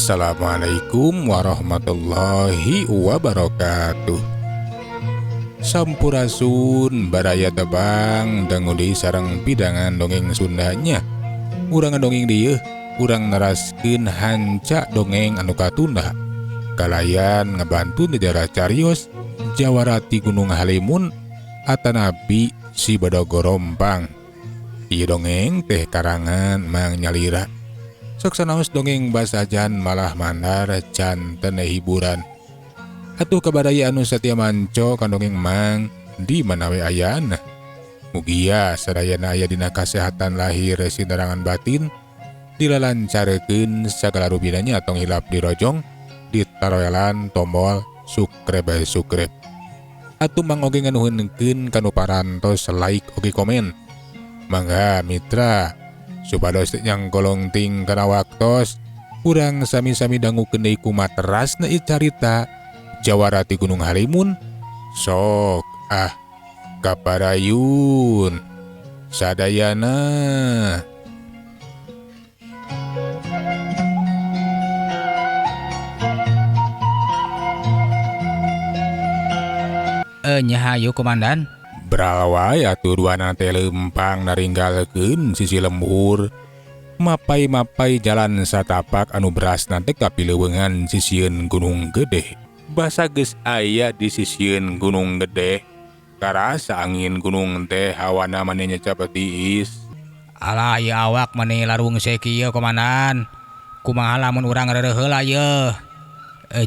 Assalamualaikum warahmatullahi wabarakatuh. Sampurasun baraya tebang dangu deui sareng pidangan dongeng Sundanya. Urang ngadongeng dieu, urang neraskeun hanca dongeng anu katunda. Kalayan ngabantu nyejarah carios Jawara ti Gunung Halimun atanapi Si Bedog Gorompang. Ieu dongeng teh karangan Mang Nyalira. Sok sanaos dongeng basajan malah mandar janten hiburan. Atuh kabaraya anu satia manco kan dongeng Mang di mana we ayana. Mugia sadayana aya dina kasehatan lahir sinarangan batin dilalancarkeun sagala rupina nya tong hilap dirojong ditaroelan tombol subscribe subscribe. Atuh Mang oge nganuhunkeun kanu parantos like oge komen. Mangga mitra supados teu nyangkolong ting kana waktos urang sami-sami dangukeun deui kumaterasna ieu carita Jawara ti Gunung Halimun. Sok ah kaparayun sadayana. Nya hayu komandan. Bral wae atuh duana teh leumpang naringgalkeun sisi lembur. Mapai-mapai jalan satapak anu berasna teh kapileuweungan sisieun Gunung Gede. Basa geus aya di sisieun Gunung Gede. Karasa angin gunung teh hawana mani nyecep tiis. Alah ieu awak mani larungse kieu komandan. Kumaha lamun urang reureuh heula yeuh.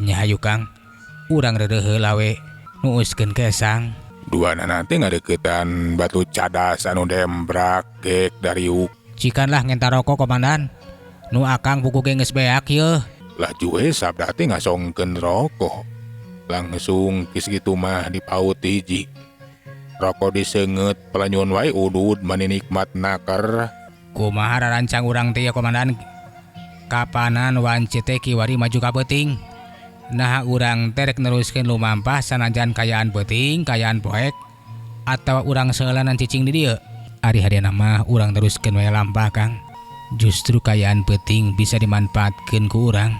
Nya hayu Kang. Urang reureuh heula we. Nuuskeun kesang. Duanana teh ngadeuketan batu cadas anu dembrak gek dariuk. Cikanlah ngenta rokok komandan. Nu akang buku ge geus beak yeuh. Laju we sabda teh ngasongkeun rokok. Langsung kis kitu mah dipaut hiji. Rokok diseungeut pelanyun wae udud mani nikmat naker. Kumaha rarancang urang teh ya komandan? Kapanan wanci teh kiwari maju ka peuting. Nah urang teh rek neruskeun lumampah sanajan kayaan peuting, kayaan poek atawa urang seulanan cicing di dieu. Ari hadiana mah urang teruskeun wae lampah Kang. Justru kayaan peuting bisa dimanfaatkeun ku urang.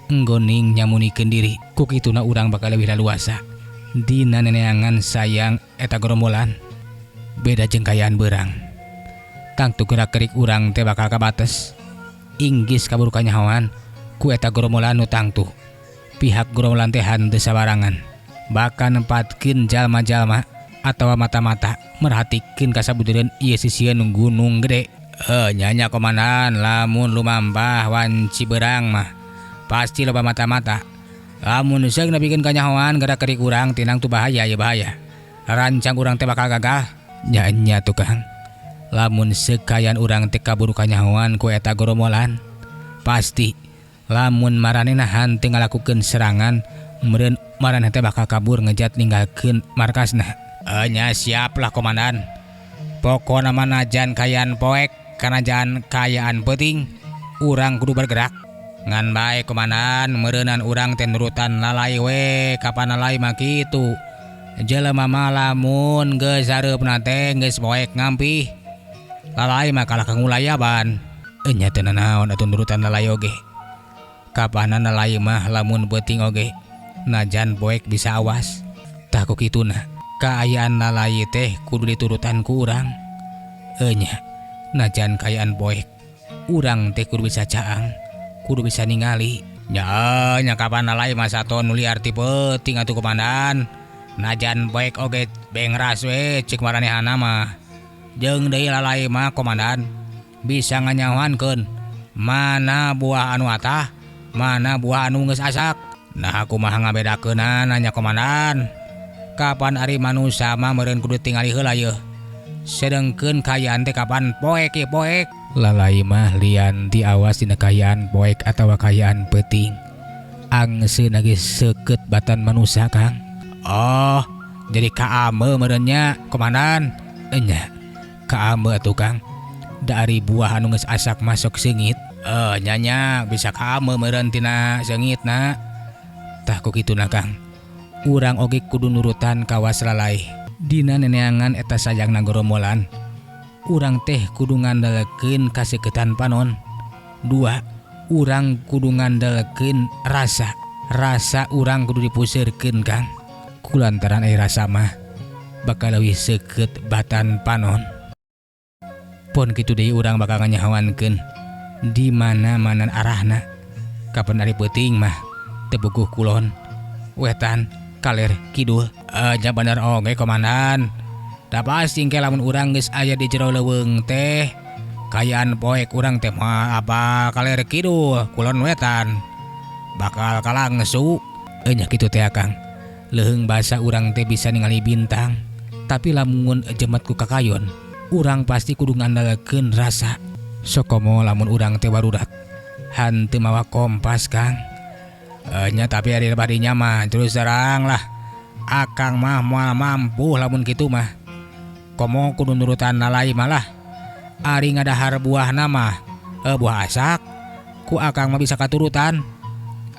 Enggoning nyamunikeun diri, ku kituna urang bakal leuwih laluasa. Dina neneangan sayang eta gerombolan. Beda jeung kayaan beurang. Tangtu gerak-gerik urang teh bakal kabates. Inggis kaburu kanyahoan ku eta gerombolan nu tangtu. Pihak gerombolan teh henteu sabarangan. Bahkan nempatkeun jalma-jalma atawa mata-mata merhatikeun kasabujureun ieu sisieun Gunung Gede. Nya komandan lamun lumampah wanci beurang mah pasti loba mata-mata. Lamun seung nepikeun kanyahoan gerak-gerik urang tinang tu bahaya ya bahaya. Rancang urang teh bakal gagal. Nya nya tuh Kang. Lamun sekayan urang teh kaburu kanyahoan ku eta gerombolan pasti lamun maranehna henteu ngalakukeun serangan meureun maraneh teh bakal kabur ngejat ninggalkeun markasna. Nya siap lah komandan. Pokona mah najan kayaan poek kanajan kayaan peuting urang kudu bergerak. Ngan bae komandan meureunan urang teh nurutan lalai we kapan lalai mah kitu. Jelema mah lamun geus sareupna teh geus poek ngampih. Lalai mah kalah kangulayaban. Nya teu nanaon atuh nurutan lalai oge. Kapanan lalai mah lamun peuting oge najan poek bisa awas. Tah ku kituna kaayaan lalai teh kudu diturutan ku urang. Nya najan kaayaan poek urang teh kudu bisa caang, kudu bisa ningali. Nya nya kapan lalai mah saton nu liar ti peuting atuh komandan. Najan poek oge bengras we cik maranehana mah. Jeung deui lalai mah komandan bisa nganyahoankeun mana buah anu atah, mana buah anu geus asak. Nah kumaha ngabedakeunana nya komandan? Kapan ari manusa mah meureun kudu tingali heula yeuh. Sedengkeun kaayaan teh kapan poek ye poek. Lalai mah lian diawas dina kaayaan poek atawa kaayaan peuting. Angseuna ge seukeut batan manusa Kang. Oh, jadi kaame meureun nya komandan. Nya kaame atuh Kang. Da ari buah anu geus asak masuk seungit. Nya nya bisa kaame meureun tina seungitna. Tah ku kituna Kang. Urang oge kudu nurutan kawas lalai. Dina neneangan eta sayangna gerombolan. Urang teh kudu ngandalkeun kaseuketan panon. Dua, Urang kudu ngandelkeun rasa. Rasa urang kudu dipuseurkeun Kang. Kulantaran aya rasa mah bakal leuwih seukeut batan panon. Pon kitu deui urang bakal nganyahoankeun di mana-mana arahna. Kapan ari peuting mah teu puguh kulon, wetan, kaler, kidul. Nya bener oge komandan. Da pasti engke lamun urang geus aya di jero leuweung teh kayaan poek urang teh mah apa kaler kidul, kulon wetan. Bakal kalangsu. Nya kitu teh Kang. Leuheung basa urang teh bisa ningali bintang. Tapi lamun jemet ku kakayon, urang pasti kudu ngandalkeun rasa. Sokomo lamun urang teh warurat hanteu mawa kompas Kang. Nya tapi ari badinya mah terus terang lah. Akang mah moal mampu lamun kitu mah. Komo kudu nurutan lalai malah. Ari ngadahar buahna mah, buah asak ku akang mah bisa katurutan.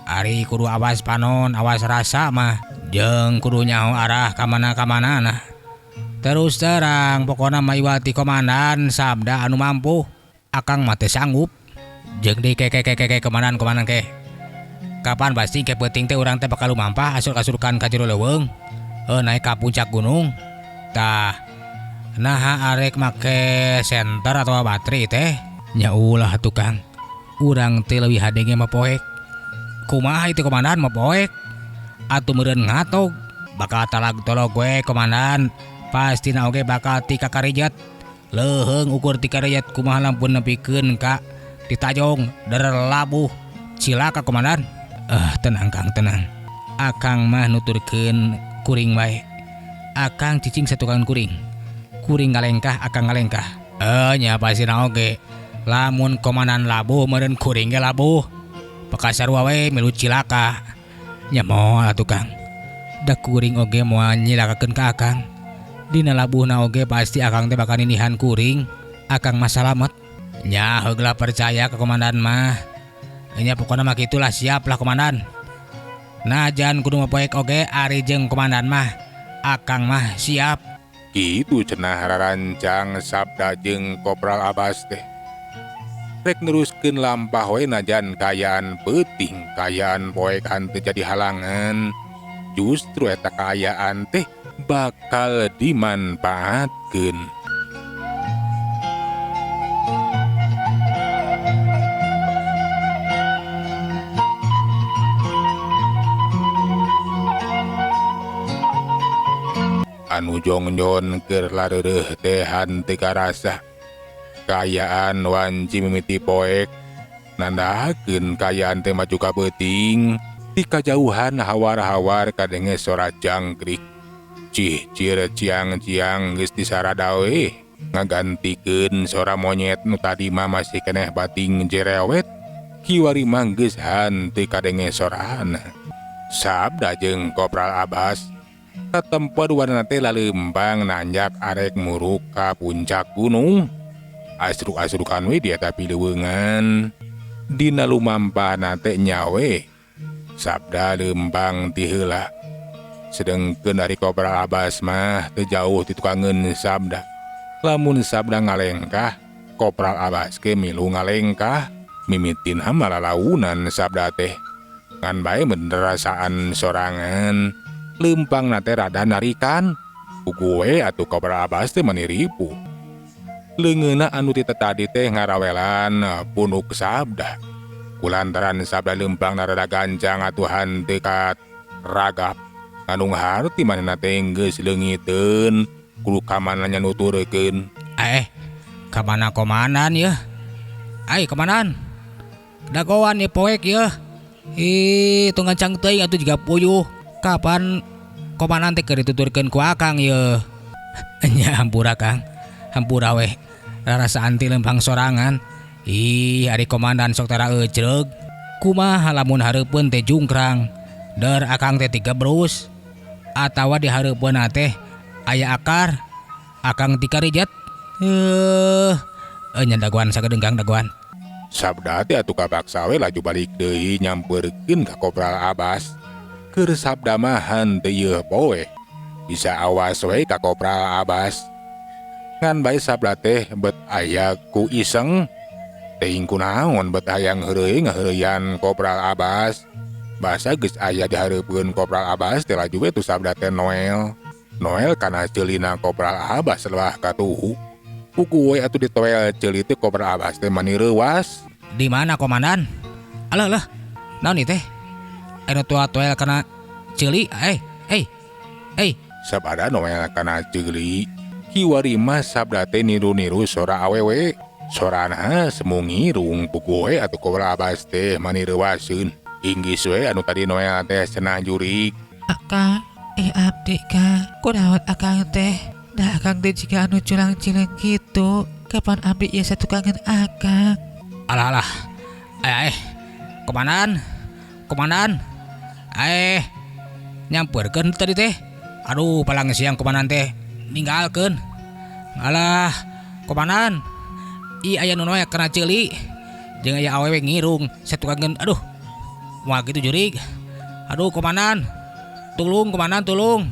Ari kudu awas panon, awas rasa mah, jeung kudu nyaho arah ka mana-kamana nah. Terus terang pokona mah iwati komandan sabda anu mampu, akang mah teu sanggup. Jeung deui ke komandan-komandan ke. Kapan pasti ke peuting teh urang teh bakal lumampah asur-asurkan ka jero leuweung. Naik ka puncak gunung. Tah naha arek make senter atau baterai teh? Nya ulah atuh Kang. Urang teh leuwih hade ge mah poek. Kumaha itu komandan mah poek? Atuh meureun ngatog bakal talag tolog we komandan. Pastina oge bakal ti kakarijet. Leuheung ukur ti karijet kumaha lampun nepikeun ka ditajong der labuh. Cilaka komandan. Tenang Kang, tenang. Akang mah nuturkeun kuring wae. Akang cicing satukangan kuring. Kuring ngalengkah, akang ngalengkah. Nya pastina oge. Lamun komandan labuh meureun kuring ge labuh. Bekas sarua we milu cilaka. Nya moal atuh Kang. Da kuring oge moal nyilakakeun ka akang. Dina labuhna oge pasti akang teh bakal ninihan kuring. Akang mah salamet. Nya heuglah percaya ke komandan mah. Nya pokona mah kitulah, siap lah komandan. Najan kudu mapoek oge ari jeung komandan mah. Akang mah siap. Kitu cenah rarancang sabda jeung Kopral Abbas teh. Rek neruskeun lampah we najan kaayaan peuting, kaayaan poek henteu jadi halangan. Justru eta kaayaan teh bakal dimanfaatkeun. Anu jongjon keur lareureuh teh henteu karasa. Kaayaan wanci mimiti poek nandakeun kaayaan teh maju ka peuting. Ti kajauhan hawar-hawar kadenge sora jangkrik. Cih cir ciang-ciang geus disarada we ngagantikeun sora monyet nu tadi mah masih keneh bating jerewet. Kiwari mah geus henteu kadenge sorana. Sabda jeung Kopral Abbas katempo duanana teh laleumpang nanjak arek muruk ka puncak gunung. Asruk-asrukan we di eta pileuweungan. Dina lumampahna teh nyawe sabda leumpang ti heula. Sedengkeun ari Kopral Abbas mah teu jauh ti tukangeun sabda. Lamun sabda ngalengkah, Kopral Abbas ge milu ngalengkah. Mimitina mah lalaunan sabda teh. Ngan bae menderasaan sorangan. Leumpangna teh rada narikan. Ku we atuh Kopral Abbas teh mani ripuh. Leungeunna anu ti tadi teh ngarawelan punuk sabda. Kulantaran sabda leumpangna rada gancang atuh henteu katragap. Anu harti manehna teh geus leungiteun kudu ka mana nya nuturkeun. Ka mana komandan yeuh? Ai komandan. Dagoan ye poek yeuh. Ih, tong gancang teuing atuh jiga puyuh. Kapan komandan teh keur dituturkeun ku akang yeuh? Nya hampura Kang. Hampura weh. Rarasaan ti lempang sorangan. Ih, ari komandan sok tara ecreug. Kumaha lamun hareupeun teh jungkrang. Der akang teh tigebrus. Atawa di hareupeunna teh aya akar. Akang tikarijet. Nya dagoan sagedeung Kang, dagoan. Sabda teh atuh kapaksa we laju balik deui nyampeurkeun ka Kopral Abbas. Keur sabda mah henteu yeuh poe. Bisa awas we ka Kopral Abbas. Ngan bae sabda teh bet aya ku iseng. Teuing kunaon bet hayang heureuy ngaheureuyan Kopral Abbas. Basa geus aya dihareupeun Kopral Abbas teh laju we tu sabda teh Noel. Noel kana ceulina Kopral Abbas lelah katuhu. Puguh we atuh ditoel ceuli teh Kopral Abbas teh mani reuwas. Di mana komandan? Alah alah, naon ieu teh? Anu tua toel kana ceuli, eh, eh, eh. Sabada Noel kana ceuli. Kiwari mah sabda teh niru-niru sora awewe. Sorana semu ngirung puguh we atuh Kopral Abbas teh mani reuwaseun. Inggis we anu tadi Noel teh cenah jurig. Akang, eh abdi Kang, kunaon akang teh? Nah akang teh jiga anu culang cileung kitu. Kapan abdi ieu satukangeun akang? Alah alah. Eh, eh. Komandan. Komandan. Eh, nyamperkeun tadi teh. Aduh, palang siang komandan teh ninggalkeun. Alah, komandan. Ih aya nu noel kana ceuli. Jeung aya awewe ngirung satukangeun. Aduh. Moal kitu jurig. Aduh, komandan. Tulung komandan, tulung.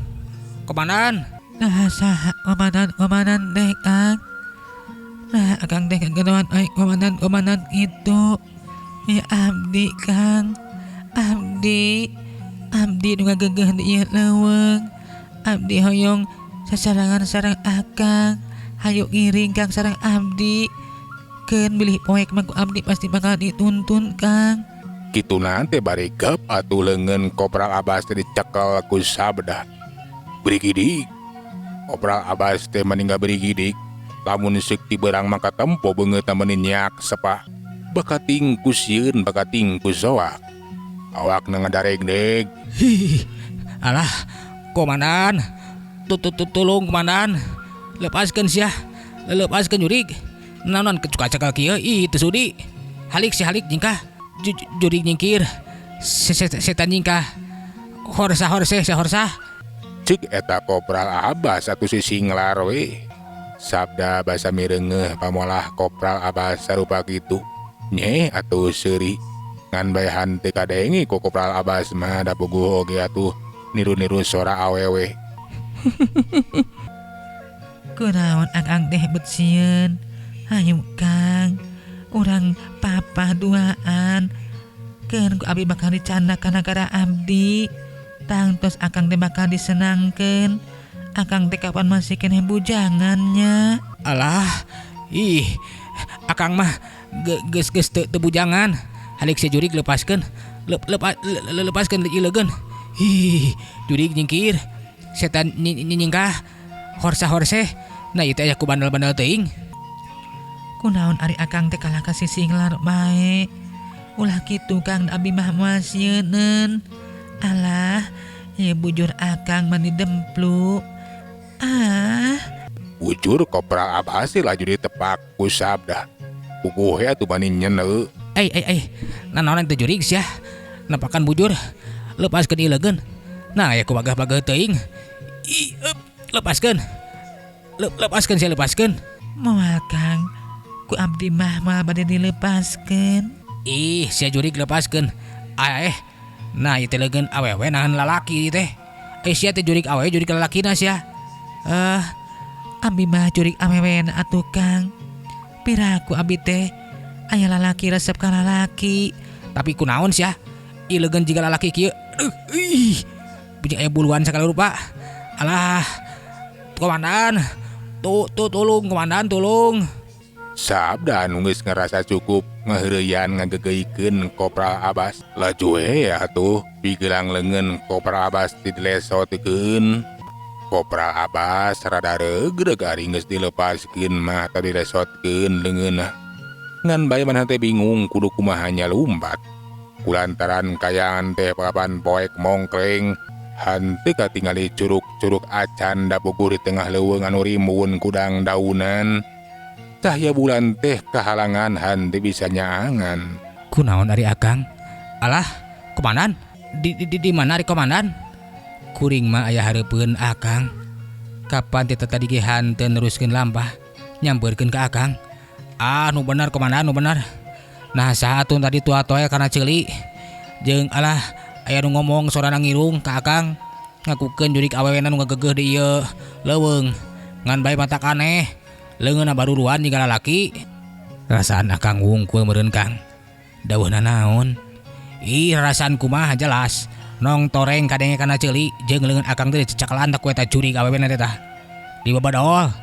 Komandan. Nah saha komandan komandan teh Kang? Nah akang teh kageroan euy komandan komandan kitu. Ya abdi Kang. Abdi. Abdi nu ngagegeuh di ieu leuweung. Abdi hoyong sasarengan sareng akang. Hayu ngiring Kang sareng abdi. Keun bilih poek mah ku abdi pasti bakal dituntun Kang. Kituna teh bari gep atuh leungeun Kopral Abbas teh dicekel ku sabda. Berigidik. Kopral Abbas teh mani ngaberigidik. Lamun seuk ti beurang mah katempo beungeutna meuni nyak sepah. Bakating ku sieun bakating ku soak. Awakna ngadaregdeg. Hih. Alah, komandan. Tulung komandan. Lepaskeun sia. Lepaskeun jurig. Naon kecuka cekel kieu ih teu sudi. Halik si halik jingkah. Jurig nyingkir. Setan nyingkah. Horsa horse si horsa. Cik eta Kopral Abbas atuh si singlar we. Sabda basa mireungeuh pamolah Kopral Abbas sarupa kitu. Nyeh atuh seuri. Ngan bae hanteu kadenge ku Kopral Abbas mah da puguh oge atuh niru-niru sora awewe. Kunaon akang teh bet sieun? Hayu Kang, urang papah duaan. Keun ku abdi bakal dicandak kana nagara abdi. Tangtos akang teh bakal disenangkeun. Akang teh kapan masih keneh bujangannya? Alah, ih, akang mah geus geus teu teu bujangan. Halik si jurig lepaskeun. Lepaskeun ieu leugeun. Ih, jurig nyingkir. Setan nyingkah. Horsa horse. Nah ieu teh aya ku bandel-bandel teuing. Kunaon ari akang teh kalah ka sisinglar bae. Ulah kitu Kang, da abdi mah moal sieuneun. Alah, ieu bujur akang mani demplu. Ah, Bujur Kopral Abbas teh laju ditepak ku sabda. Puguh we atuh mani nyeneu. Eh eh eh, nanaonan teh jurig sia. Nepakan bujur. Lepaskeun ieu leugeun. Nah aya ku bagah-bagah teuing. Ih, eup, lepaskeun. Lepaskeun sia lepaskeun. Moal Kang, ku abdi mah moal bade dilepaskeun. Ih, sia jurig lepaskeun. Ah eh. Nah, ieu teh leugeun awewe nahan lalaki teh. Eh sia teh jurig awewe jurig lalakina sia. Eh, abdi mah jurig awewena atuh Kang. Piraku abdi teh aya lalaki resep ka lalaki. Tapi kunaon sia? Ieu leugeun jiga lalaki kieu. Aduh, ih. Biji aya buluan sagala rupa. Alah. Komandan. Tuh, tuh tulung komandan tulung. Sabda anu geus ngarasa cukup ngaheureyan ngageugeuikeun Kopral Abbas. Laju we atuh pigelang leungeun Kopral Abbas teh dilesotkeun. Kopral Abbas rada regreg ari geus dilepaskeun mah atawa dilesotkeun leungeunna. Ngan bae manehna teh bingung kudu kumaha nya lumpat. Kulantaran kayangan teh papan poek mongkleng. Hanteu katingali curug-curug acan da puguh di tengah leuweung anu rimbun kudang daunan. Cahya bulan teh kahalangan hanteu bisa nyaangan. Kunaon ari akang? Alah, komandan? Di mana ari komandan? Kuring mah aya hareupeun akang. Kapan teh tadi ge hanteu neruskeun lampah nyampeurkeun ka akang. Ah, nu bener komandan, nu bener. Nah, saha atuh tadi tua toel kana ceuli. Jeung alah aya nu ngomong sorana ngirung ka akang. Ngakukeun jurig awewena nu ngagegeuh di ieu leuweung. Ngan bae matak aneh. Leungeunna baruruan jiga lalaki. Rasaan akang wungkul meureun Kang. Dawuhna naon? Ih rasaan kumaha jelas. Nong toreng kadenge kana ceuli jeung leungeun akang teh dicecakalan ku eta jurig awewena teh tah. Dibabadol.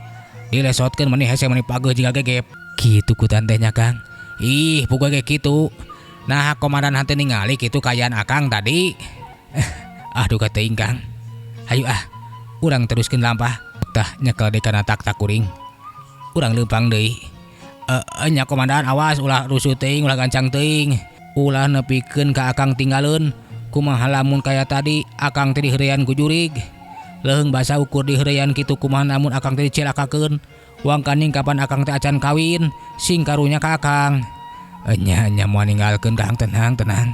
Dilesotkeun meni hese meni pageuh jiga gegep. Kitu ku teh nya Kang. Ih puguh ge kitu. Nah komandan henteu ningali kitu kaayaan akang tadi. Aduh kateuing Kang. Hayu ah, urang teruskeun lampah. Tah nyekel deui kana tak-tak kuring. Urang leumpang deui. Nya komandan awas ulah rusuh teuing ulah gancang teuing. Ulah nepikeun ka akang tinggaleun. Kumaha lamun kaya tadi akang teh diheureyan ku jurig. Leuheung basa ukur diheureyan kitu kumaha lamun akang teh dicilakakeun. Wangkaning kapan akang teh acan kawin sing karunya ka akang. Nya nya moal ninggalkeun Kang, tenang tenang.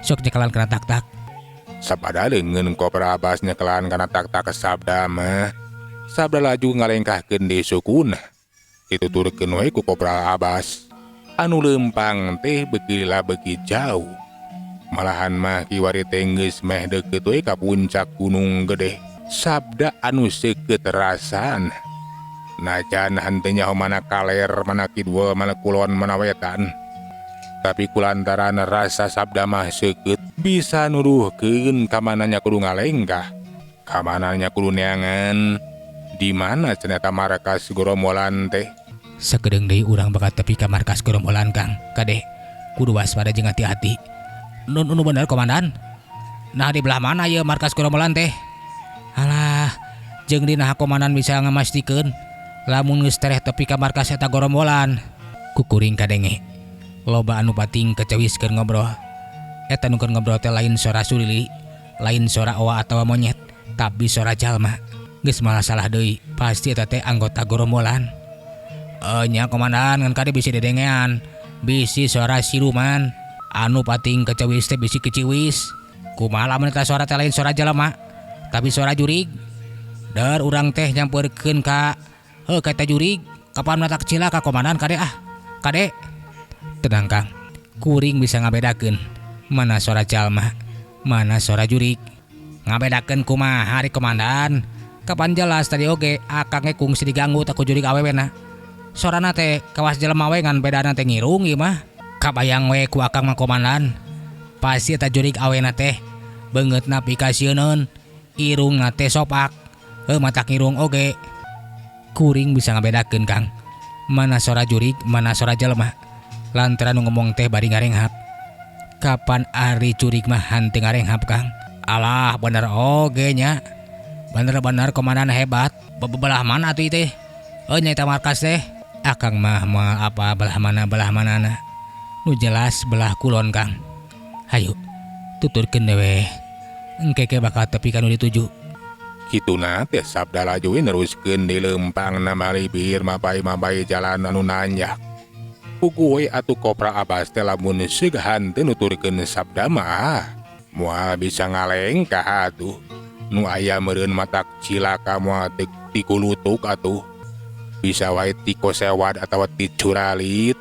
Sok nyekelan kana tak-tak. Sabada leungeun Kopral Abbas nyekelan kana tak-tak sabda mah. Sabda laju ngalengkahkeun deui sukuna. Dituturkeun we ku Kopral Abbas. Anu leumpang teh beuki lila beuki jauh. Malahan mah kiwari teh geus meh deukeut we ka puncak gunung gede. Sabda anu seukeut rasana. Najan henteu nyaho mana kaler, mana kidul, mana kulon, mana wetan. Tapi kulantaran rasa sabda mah seukeut bisa nuduhkeun ka mananya kudu ngalengkah. Ka mananya kudu neangan. Di mana cenah markas gorombolan teh? Sakedeung deui urang bakal tepi ka markas gorombolan Kang. Kade kudu waspada jeung hati-hati. Nun nu bener komandan. Nah di belah mana ieu markas gorombolan teh? Alah, jeung dina komandan bisa ngamastikeun lamun geus tereh tepi ka markas eta gorombolan. Ku kuring kadenge. Loba anu pating kecewis keur ngobrol. Eta nu keur ngobrol teh lain sora surili, lain sora owa atawa monyet, tapi sora jalma. Geus malah salah deui, pasti eta teh anggota gorombolan. Nya komandan ngan kade bisi dedengean, bisi suara siluman. Anu pating kecewis teh bisi keciwis. Kumaha lamun eta suara teh lain suara jelema, tapi suara jurig. Der urang teh nyamperkeun ka heuh ka eta jurig, kapan matak cilaka komandan kade ah. Kade. Tenang Kang, kuring bisa ngabedakeun mana suara jalma, mana suara jurig. Ngabedakeun kumaha ari komandan? Kapan jelas tadi oge akang ge kungsi diganggu tak ku jurig awewena. Sorana teh kawas jelema we ngan bedana teh ngirung ieu mah. Kabayang we ku akang mah komandan. Pasti eta jurig awena teh beungeutna pikasieuneun, irungna teh sopak, heuh matak ngirung oge. Kuring bisa ngabedakeun Kang, mana sora jurig, mana sora jelema. Lantaran nu ngomong teh bari ngarenghap. Kapan ari jurig mah henteu ngarenghap Kang? Alah bener oge nya. Bener-bener komandan hebat. Bebelah mana atuh teh? Nya eta markas teh. Akang mah moal apa belah mana belah manana. Nu jelas belah kulon Kang. Hayu tuturkeun we. Engke ge bakal tepi ka nu dituju. Kituna teh sabda laju neruskeun di leumpang malibir mapai-mapai jalan anu nanjak. Puguh we atuh Kopral Abbas teh lamun seug henteu nuturkeun sabda mah moal bisa ngalengkah atuh. Nu aya meureun matak cilaka moal teu tikulutuk atuh. Bisa wae tikosewad atawa ticuralit.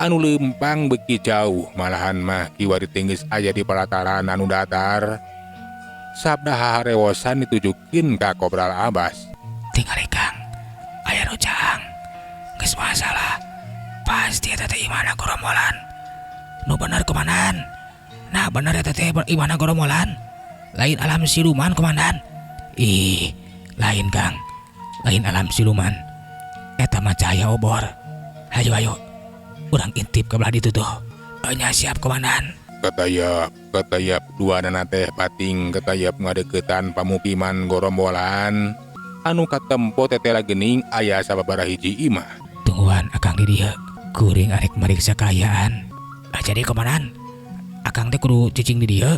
Anu leumpang beuki jauh malahan mah kiwari teh geus aya di palataran anu datar. Sabda haharewosan ditujukeun ka Kopral Abbas. Tingali Kang, aya nu caang. Geus masalah. Pasti eta teh imahna gorombolan. Nu bener komandan. Nah bener eta teh imahna gorombolan. Lain alam siluman komandan. Ih, lain Kang. Lain alam siluman. Eta mah cahaya obor. Hayu hayu. Urang intip ke belah ditu tuh. Nya siap komandan. Ketayap, ketayap dua nana teh pating ketayap ngadeukeutan pamukiman gorombolan. Anu katempo tetela geuning aya sababaraha hiji imah. Tungguan akang di dieu. Kuring arek mariksa kaayaan. Jadi komandan, akang teh kudu cicing di dieu.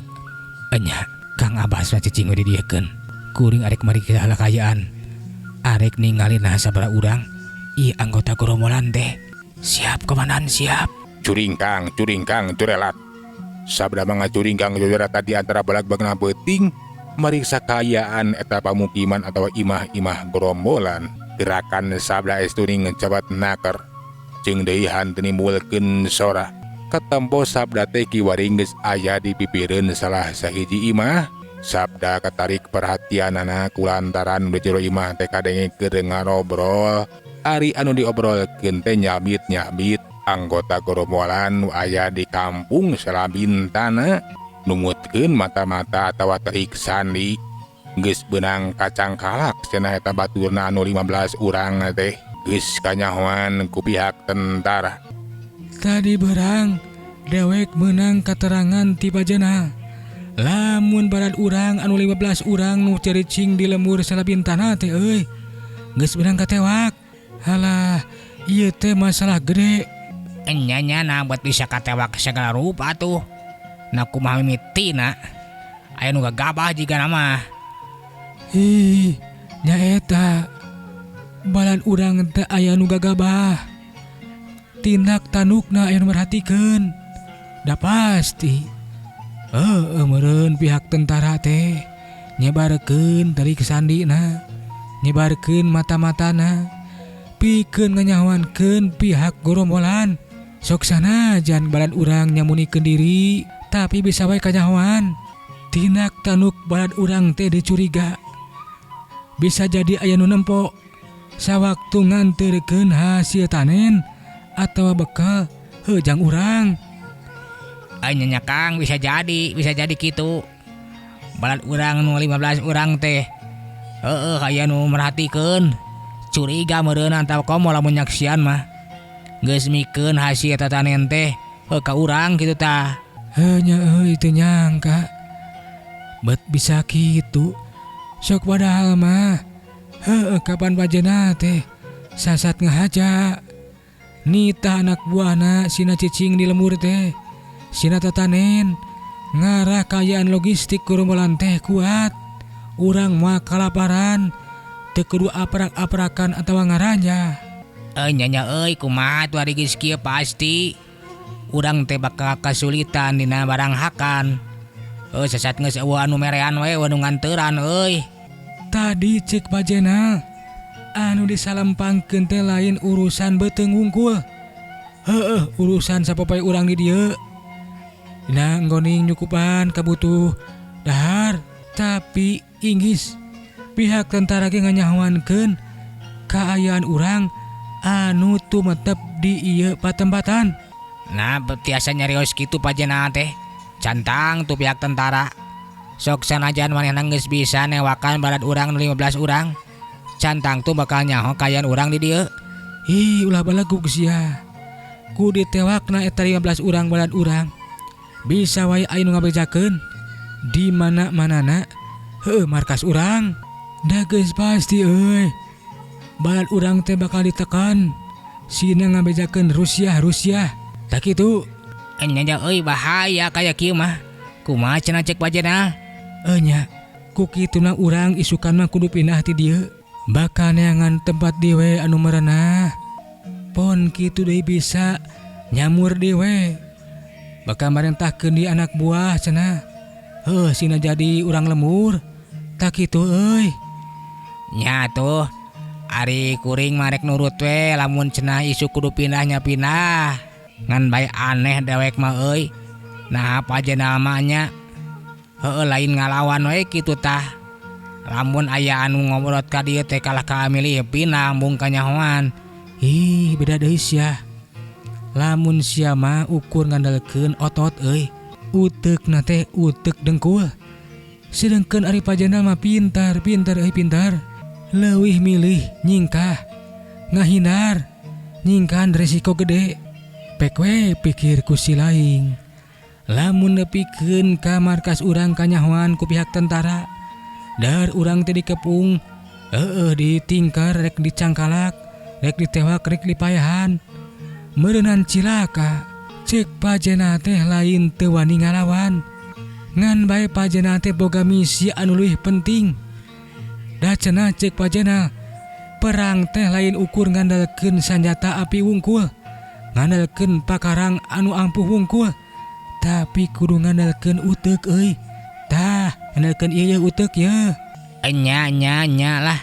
Enya, Kang Abbas mah cicing we di dieukeun. Kuring arek mariksa kaayaan. Arek ningali nah sabaraha urang ieu anggota gorombolan teh. Siap komandan, siap. Curingkang, curingkang, curelat. Sabda mah ngacuringkang jujurat tadi antara balag-bagna peuting mariksa kaayaan eta pamukiman atawa imah-imah gorombolan. Gerakan sabda estuning cabat naker. Jeung deui hanteu nimbulkeun sora. Katempo sabda teh kiwari geus aya di pipireun salah sahiji imah. Sabda katarik perhatianana kulantaran di jero imah teh kadenge keur ngarobrol. Ari anu diobrolkeun teh nyabit-nyabit anggota gerombolan nu aya di kampung Salabintana numutkeun mata-mata atawa terik sandi. Geus beunang kacangkalak cenah eta baturna anu 15 urang teh geus kanyahoan ku pihak tentara. Tadi berang dewek menang keterangan ti Pak Jenal. Lamun balad urang anu 15 urang nu caricing di lembur Salabintana teh euy geus beunang katewak. Halah, ieu teh masalah gede. Enya nya, nah buat bisa katewak segala rupa tuh. Nah, kumaha mimitina? Aya nu gagabah jiga nama. Ih, nyaeta balad urang teh aya nu gagabah. Tindak tandukna aya nu merhatikeun. Da pasti. Heueuh meureun pihak tentara teh nyebarkeun terik sandina, nyebarkeun mata-matana, pikeun nganyahoankeun pihak gerombolan. Sok sanajan balad urang nyamunikeun diri, tapi bisa wae kanyahoan. Tindak tanduk balad urang teh dicuriga. Bisa jadi aya nu nempo sawaktu nganterkeun hasil tanen atau bekal heuh jang urang. Enya nya Kang, bisa jadi gitu. Balad urang nu 15 urang teh. Heeh, aya nu merhatikeun. Curiga meureun atawa komo lamun nyaksian mah. Geus mikeun hasil tatanen teh heuh ka urang kitu tah. Heuh nya euy, teu nyangka. Bet bisa kitu. Sok padahal mah heueuh kapan Pak Jenal teh sasat ngahaja. Nitah anak buahna sina cicing di lembur teh. Sina tatanen ngarah kaayaan logistik gerombolan teh kuat. Urang mah kalaparan, teu kudu aprak-aprakan atawa ngaranja. Enya nya euy, kumaha tuh ari geus kieu pasti. Urang teh bakal kasulitan dina barang hakan. Heuh, sasat geus euweuh anu merean we, euweuh nu nganteran euy. Tadi cek Pak Jenal anu disalempangkeun teh lain urusan beuteung wungkul. Heueuh, urusan sapopoe urang di dieu. Dina nggoning nyukupan kabutuh dahar, tapi inggis pihak tentara ge nganyahoankeun kaayaan urang anu tumetep di ieu patempatan. Nah, tiasa nyarios kitu Pak Jenal teh. Cantang tuh pihak tentara. Sok sanajan manehna geus bisa newakan balad urang nu 15 urang. Cantang tuh bakal nyaho kaayaan urang di dieu. Ih, ulah balagug sia. Ku ditewakna eta 15 urang balad urang. Bisa wae aya nu ngabejakeun di mana-manana heueuh markas urang. Da geus pasti euy. Balad urang teh bakal ditekan. Sina ngabejakeun Rusia Rusia. Tah kitu. Enya nya euy, bahaya kaya kieu mah. Kumaha cenah cek Pak Jenal? Enya, ku kituna urang isukan mah kudu pindah ti dieu. Bakal neangan tempat deui anu merenah. Pon kitu deui bisa nyamur deui. Bakal marentahkeun di anak buah cenah. Heuh, sina jadi urang lembur. Tah kitu euy. Nya tuh. Ari kuring mah rek nurut we lamun cenah isuk kudu pindahnya pindah. Ngan bae aneh dewek mah euy. Nah, apa aja namanya? Heueuh, lain ngalawan we kitu tah. Lamun aya anu ngobrol ka dieu teh kalah ka milih pindah embung kanyahoan. Ih, beda deui sia. Lamun sia mah ukur ngandalkeun otot euy. Uteukna teh uteuk dengkul. Sedengkeun ari Pak Jenal mah pintar, pintar euy, pintar. Leuwih milih nyingkah, ngahindar, nyingkahan resiko gede. Pek we pikir ku si laing. Lamun nepikeun ka markas urang kanyahoan ku pihak tentara, dar urang teh dikepung, heueuh ditingkar rek dicangkalak, rek ditewak rek dipayahan. Meureunan cilaka. Cek Pak Jenal teh lain teu wani ngalawan. Ngan bae Pak Jenal teh boga misi anu leuwih penting. Da cenah cek Pak Jenal, perang teh lain ukur ngandalkeun sanjata api wungkul, ngandalkeun pakarang anu ampuh wungkul, tapi kudu ngandalkeun uteuk euy. Tah, ngandalkeun ieu uteuk ye. Enya nya nya lah.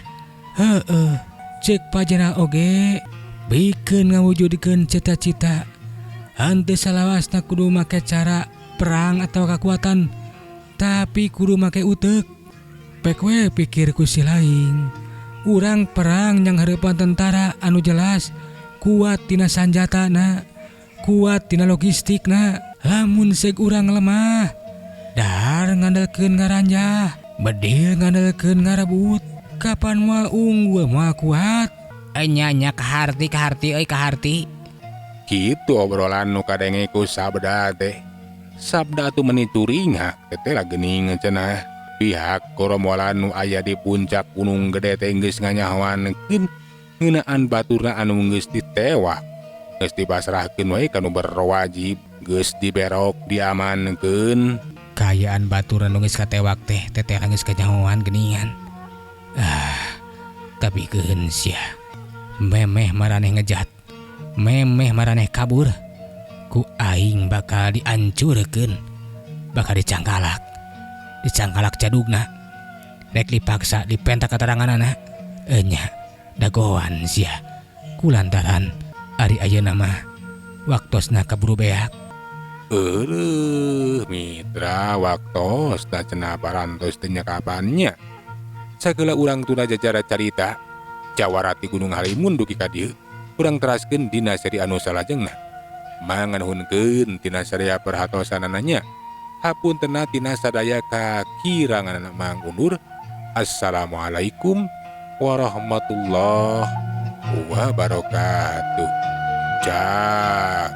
Heueuh, cek Pak Jenal oge bikeun ngawujudkeun cita-cita. Henteu salawasna kudu make cara perang atau kekuatan, tapi kudu make uteuk. Pek we pikir ku si laing. Urang perang nyanghareupan tentara anu jelas kuat tina sanjatana, kuat tina logistikna. Lamun seg urang lemah, dahar ngandelkeun ngaranjah, bedil ngandelkeun ngarebut, kapan moal unggul moal kuat. Nya nya kaharti kaharti euy kaharti. Kitu obrolan nu kadenge ku Sabda teh. Sabda atuh meuni curingak teh lah geuning cenah. Pihak korombolan nu aya di puncak Gunung Gede teh geus nganyahoankeun ngeunaan baturna anu geus ditewak. Geus dipasrahkeun we ka nu berwajib, geus diberok diamankeun. Kaayaan batur anu geus katewak teh teteh geus kanyahoan geuningan. Ah, tapi keun sia. Memeh maraneh ngejat, memeh maraneh kabur, ku aing bakal diancurkeun, bakal dicangkalak. Dicangkalak jadugna. Rek dipaksa dipenta kateranganana. Enya dagoan sia. Kulantaran ari ayeuna mah waktosna kaburu beak. Eueuh mitra waktosna cenah parantos teh nya kapannya. Sagala urang tuna jajara carita jawara ti Gunung Halimun dugi ka dieu, urang teraskeun dina seri anu salajengna. Manganuhunkeun tina sadaya perhatosanana nya. Hapuntenna tina sadaya kakiranganana Mang undur. Assalamualaikum warahmatullahi wabarakatuh. Cak.